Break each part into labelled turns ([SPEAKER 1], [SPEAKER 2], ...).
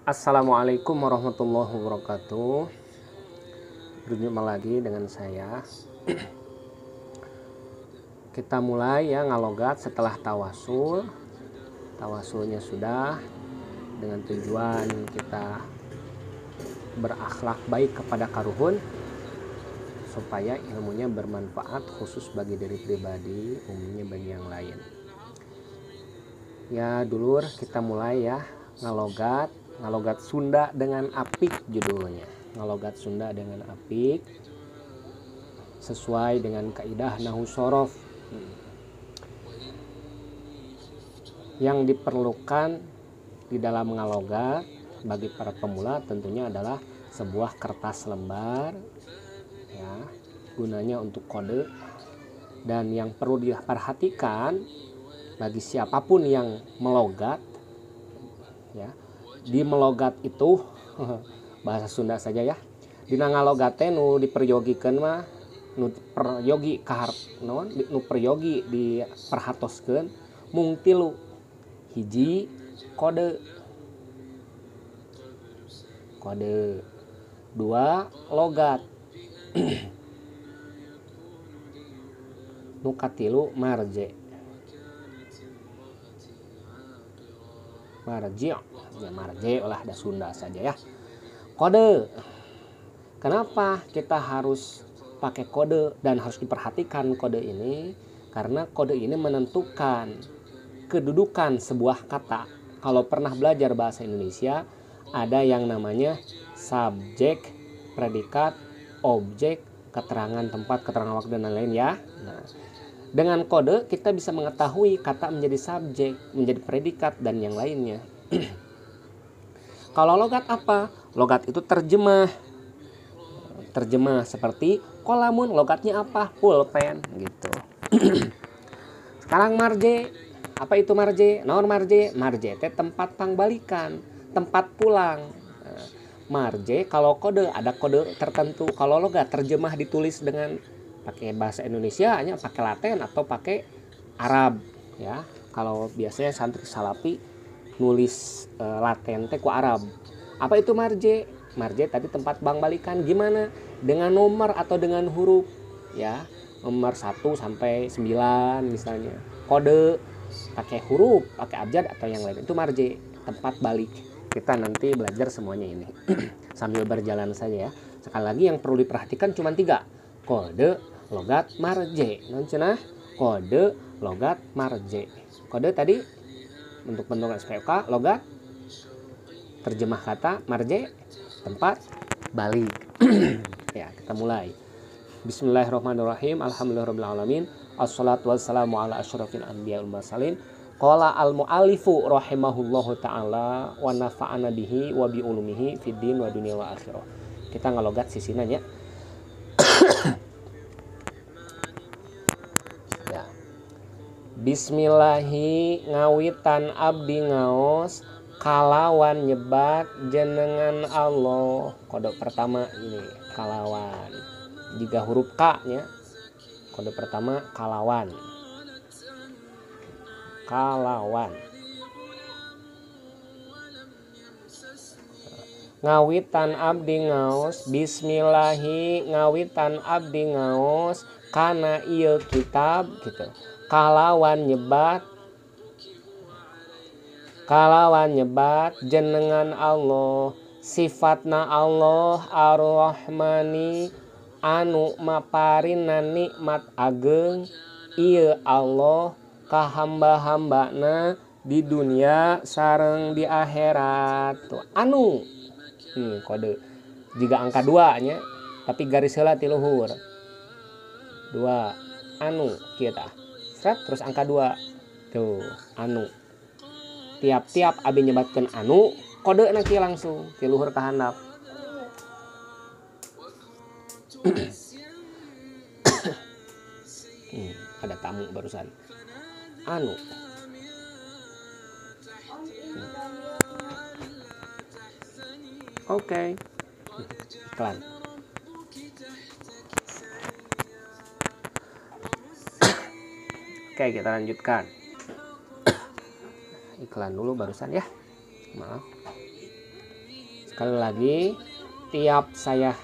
[SPEAKER 1] Assalamualaikum warahmatullahi wabarakatuh. Berjumpa lagi dengan saya. Kita mulai ya ngalogat setelah tawasul. Tawasulnya sudah, dengan tujuan kita berakhlak baik kepada karuhun supaya ilmunya bermanfaat khusus bagi diri pribadi, umumnya bagi yang lain. Ya dulur, kita mulai ya ngalogat Sunda dengan apik judulnya. Ngalogat Sunda dengan apik sesuai dengan kaidah nahwu shorof. Yang diperlukan di dalam ngalogat bagi para pemula tentunya adalah sebuah kertas lembar ya, gunanya untuk kode. Dan yang perlu diperhatikan bagi siapapun yang melogat ya, di melogat itu bahasa Sunda saja ya, dina ngalogat teh nu diperyogikeun mah, nu peryogi kaharep naon, nu peryogi diperhatoskeun mung tilu. Hiji, kode. Kode. Dua, logat. Nu katilu, marje. Marji, ya marje lah, ada Sunda saja ya. Kode. Kenapa kita harus pakai kode dan harus diperhatikan kode ini? Karena kode ini menentukan kedudukan sebuah kata. Kalau pernah belajar bahasa Indonesia, ada yang namanya subjek, predikat, objek, keterangan tempat, keterangan waktu, dan lain-lain ya. Nah, dengan kode kita bisa mengetahui kata menjadi subjek, menjadi predikat, dan yang lainnya. Kalau logat apa? Logat itu terjemah. Terjemah seperti kolamun, logatnya apa? Pulpen gitu. Sekarang marje. Apa itu marje? Naon marje? Marje teh tempat pangbalikan, tempat pulang. Nah, marje kalau kode ada kode tertentu. Kalau logat terjemah ditulis dengan pakai bahasa Indonesia, hanya pakai Latin atau pakai Arab ya. Kalau biasanya santri salapi nulis Latin teh ku Arab. Apa itu marje? Marje tadi tempat bangbalikan. Gimana? Dengan nomor atau dengan huruf ya. Nomor 1 sampai 9 misalnya. Kode pakai huruf, pakai abjad atau yang lain. Itu marje, tempat balik. Kita nanti belajar semuanya ini sambil berjalan saja ya. Sekali lagi yang perlu diperhatikan cuma 3. Kode, logat, marje. Non cenah? Kode, logat, marje. Kode tadi untuk bentuk SPK, logat terjemah kata, marje tempat balik. Ya, kita mulai. Bismillahirrahmanirrahim. Alhamdulillahirabbil alamin. Assalatu wassalamu ala asyrafil anbiya wal mursalin. Qala al muallifu rahimahullahu taala wa nafa'ana bihi wa bi ulumihi fid din wa dunya wa akhirah. Kita ngalogat sisina nya. Ya. Bismillahi ngawitan abdi ngaos kalawan nyebat jenengan Allah. Kode pertama ini kalawan. Jika huruf K nya. Kode pertama kalawan. Kalawan. Ngawitan abdi ngaos bismillahi ngawitan abdi ngaos kana ieu kitab gitu. Kalawan nyebat jenengan Allah, sifatna Allah Ar-Rahmani anu maparina nikmat ageng ieu Allah ka hamba-hambana di dunia sareng di akhirat. Tuh anu. Kode jika angka 2 nya, tapi garis heula ti luhur. 2 anu kieu tah. Sret terus angka 2. Tuh anu. Tiap-tiap abi nyebatkeun anu, kode na kieu langsung ti luhur ka handap. Ada tamu barusan. Anu. Oke. Iklan. Oke, kita lanjutkan. Iklan dulu barusan ya. Maaf. Sekali lagi, tiap saya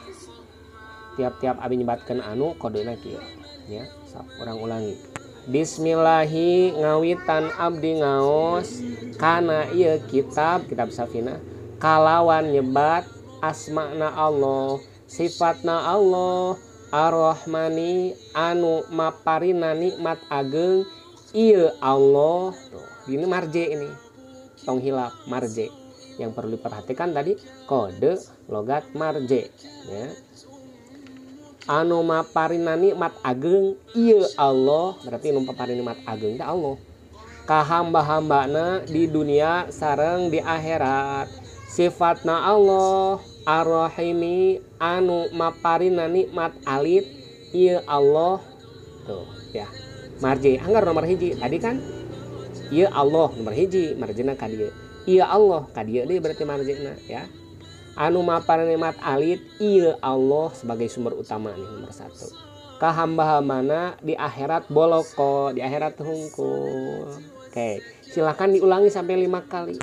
[SPEAKER 1] tiap-tiap abi nyebatkeun anu kodena kieu ya. Sok urang ulangi. Bismillahi ngawitan abdi ngaos kana ieu kitab, kitab Safinah, kalawan nyebat asma'na Allah, sifatna Allah, Ar-Rahmani anu maparina nikmat ageng ieu Allah. Tuh, ini marje ini. Tong hilap marje. Yang perlu diperhatikan tadi kode logat marje ya. Anu maparina nikmat ageng ieu Allah, berarti nu maparina nikmat ageng teh Allah. Ka hamba-hambana di dunia sareng di akhirat. Sifatna Allah Ar-Rahimi anu maparina nikmat alit ieu Allah. Tuh ya. Marje anggar nomor hiji tadi kan ieu Allah nomor hiji marjena ka dieu. Ieu Allah ka dieu deui berarti marjena ya. Anu maparina nikmat alit ieu Allah sebagai sumber utama nih nomor 1. Ka hamba-hambana di akhirat boloko, di akhirat hungkul. Oke, silakan diulangi sampai 5 kali.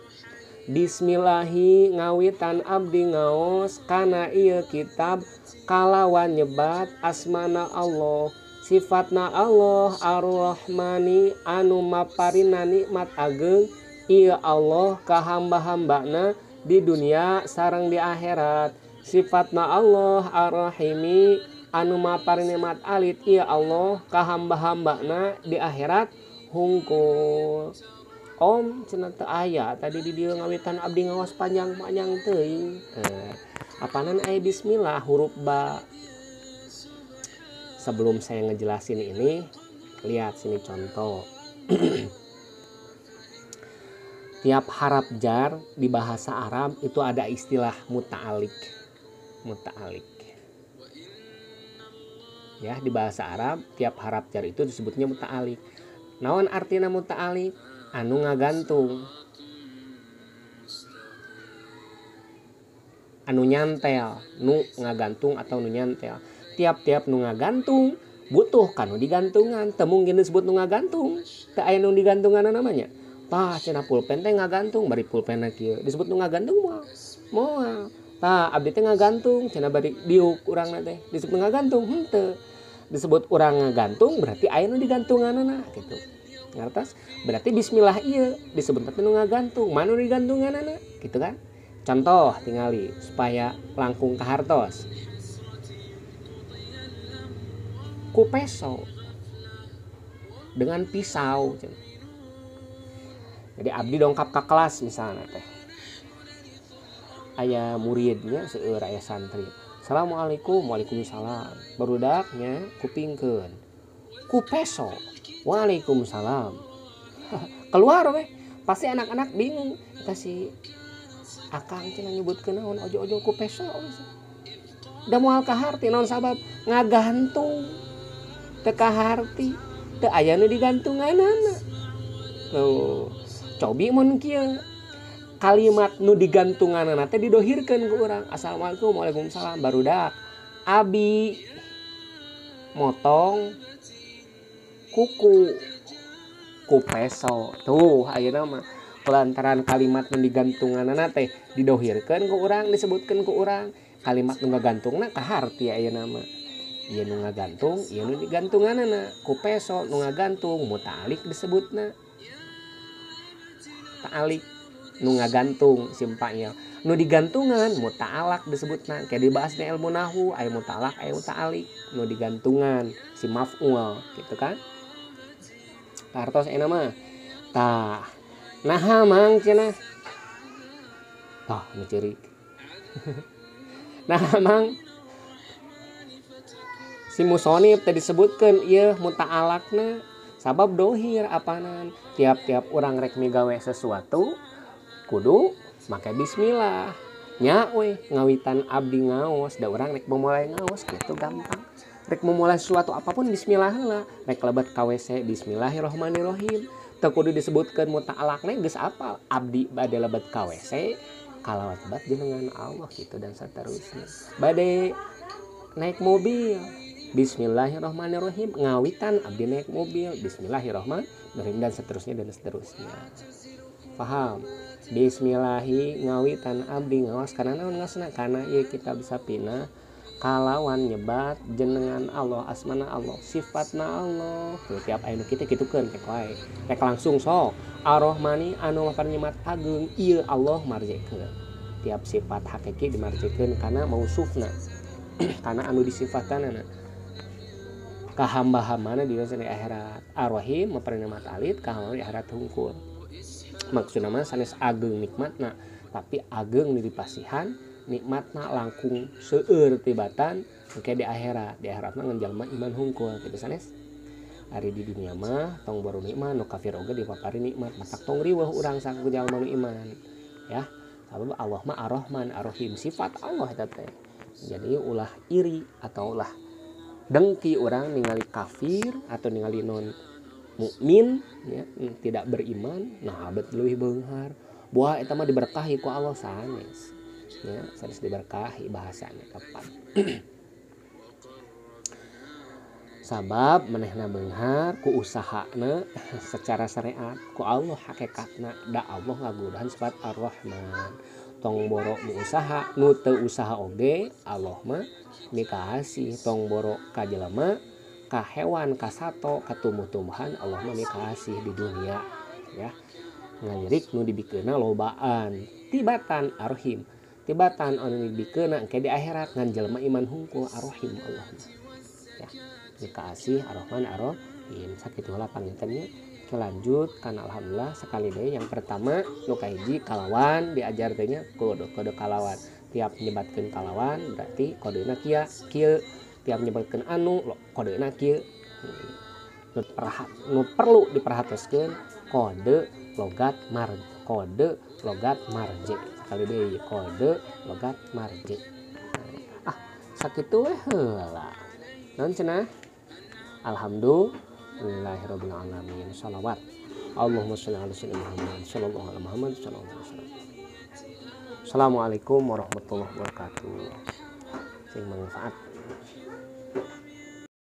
[SPEAKER 1] Bismillahi ngawitan abdi ngaos kana ieu kitab kalawan nyebat asmana Allah, sifatna Allah Ar-Rahmani anu maparina nikmat ageng ieu Allah ka hamba-hambana di dunia sareng di akhirat. Sifatna Allah Ar-Rahimi anu maparina nikmat alit ieu Allah ka hamba-hambana di akhirat hungkul. Om cenah teu aya tadi di dieu ngawitan abdi ngaos panjang-panjang teuing. Apanan aya bismillah huruf ba. Sebelum saya ngejelasin ini, lihat sini contoh. Tiap haraf jar di bahasa Arab itu ada istilah muta'alik. Muta'alik. Ya, di bahasa Arab tiap haraf jar itu disebutnya muta'alik. Naon artina muta'alik? Anu ngagantung, anu nyantel, nu ngagantung atau nu nyantel. Tiap-tiap nu ngagantung butuh kanu digantungan. Teu mungkin disebut nu ngagantung, teu aya nu digantungan namanya. Tah cenah pulpen teh ngagantung, bari pulpenna kieu disebut nu ngagantung moal. Moal. Tah abdi teh ngagantung cenah bari diuk urangna teh disebut nu ngagantung henteu. Disebut urang ngagantung berarti aya nu digantunganna gitu. Ngartos? Berarti bismillah ieu disebut teh nu ngagantung, mana nu digantunganna gitu kan? Contoh tingali supaya langkung kahartos. Ku peso dengan pisau. Jadi abdi dongkap ke kelas misalnya teh. Aya muridnya seueur aya santri. Assalamualaikum, waalaikumsalam. Barudaknya kupingkeun. Ku peso. Waalaikumsalam. Keluar weh. Pasti anak-anak bingung. Eta si akang cenah nyebutkeun naon ojo-ojo ku peso. Da moal kaharti naon sabab ngagantung. Teu kaharti, teu aya nu digantunganana. Tuh, cobi mun kieu. Kalimat nu digantunganana teh didohirkeun ku urang. Assalamualaikum, waalaikumsalam. Barudak abi motong kuku ku peso. Tuh ayeuna mah pelantaran kalimat nu digantunganana teh didohirkeun ku urang, disebutkeun ku urang. Kalimat nu ngagantungna kaharti ayeuna mah. Ieu nu ngagantung, ieu nu digantunganana. Ku peso nu ngagantung muta'alik disebutna. Ta'alik nu ngagantung simpanya. Nu digantungan muta'alak disebutna. Kayak dibahas di ilmu nahwu, aya muta'alak, aya muta'alik. Nu digantungan si maf'ul gitu kan. Kartos enak mah. Tah, naha mang cenah. Tah, nu ceurik. Nah mang si musonib tadi disebutkeun ieu muta'alakna sabab dohir apanan. Tiap-tiap urang rek migawe sesuatu kudu make bismillah. Nya we ngawitan abdi ngaos, da urang rek memulai ngaos gitu gampang. Rek memulai sesuatu apapun bismillah heula. Rek lebet ka WC bismillahirrahmanirrahim. Teu kudu disebutkeun muta'alakna geus apal. Abdi bade lebet ka WC kalawat bat jenengan Allah gitu dan seterusnya. Bade naik mobil bismillahirrahmanirrahim, ngawitan abdi naik mobil bismillahirrahmanirrahim dan seterusnya dan seterusnya. Paham? Bismillahi ngawitan abdi ngawas kana naon ngaosna kana ieu kitab Sapina kalawan nyebat jenengan Allah asmana Allah sifatna Allah. Tuh, tiap aya nu kitu kitukeun rek wae rek langsung sok Ar-Rahmani anu maparnyemat ageung ieu Allah marjekeun. Tiap sifat hakiki dimarjekeun kana mausufna kana anu disifatanana ka hamba-hambana di dunya akhirat. Ar-Rahim maparnyemat alit ka hamba di akhirat hungkul. Maksudna mah sanes ageung nikmatna tapi ageung dipasihan nikmatna langkung seueur tibatan engke di akhirat. Di akhirat mah ngan jalma iman hungkul kitu sanes. Ari di dunia mah tong baru nikmat nu kafir oge dipapari nikmat matak tong riweuh urang saku jalma nu iman ya. Sabab Allah mah Ar-Rahman Ar-Rahim sifat Allah eta teh. Jadi ulah iri atau ulah dengki urang ningali kafir atau ningali non mukmin ya, tidak beriman nah abet leuwih beunghar buah eta mah diberkahi ku Allah sanes ya, sanes diberkahi bahasana tepat. Sabab manehna beunghar ku usahana secara syariat ku Allah hakikatna da Allah ngagudahan sifat Ar-Rahman. Tong boro nu usaha nu teu usaha oge Allah mah mikasih. Tong boro ka jelema ka hewan ka sato ka tumbuh-tumbuhan Allah mah mikasih di dunia ya. Ngalirik nu dibikeunna lobaan tibatan Ar-Rahim tibatan anu dibikeunna engke di akhirat ngan jelema iman hungkul Ar-Rahim Allah mah ya. Dikasih Ar-Rahman Ar-Rahim sakitu heula pangintennya. Lanjut kan alhamdulillah sekali deui yang pertama nu kahiji kalawan diajar teh nya kode kode kalawan. Tiap nyebatkeun kalawan berarti kodena kieu kieu, tiap nyebatkeun anu kodena kieu. Nu perlu diperhatoskeun kode logat mar, kode logat marje. Sekali deui kode logat marje. Ah sakitu we heula. Naon cenah? Alhamdulillahirabbil alamin. Shalawat. Allahumma sholli ala sayyidina Muhammad sallallahu alaihi Muhammad sallallahu alaihi wasallam. Assalamualaikum warahmatullahi wabarakatuh. Sing manfaat.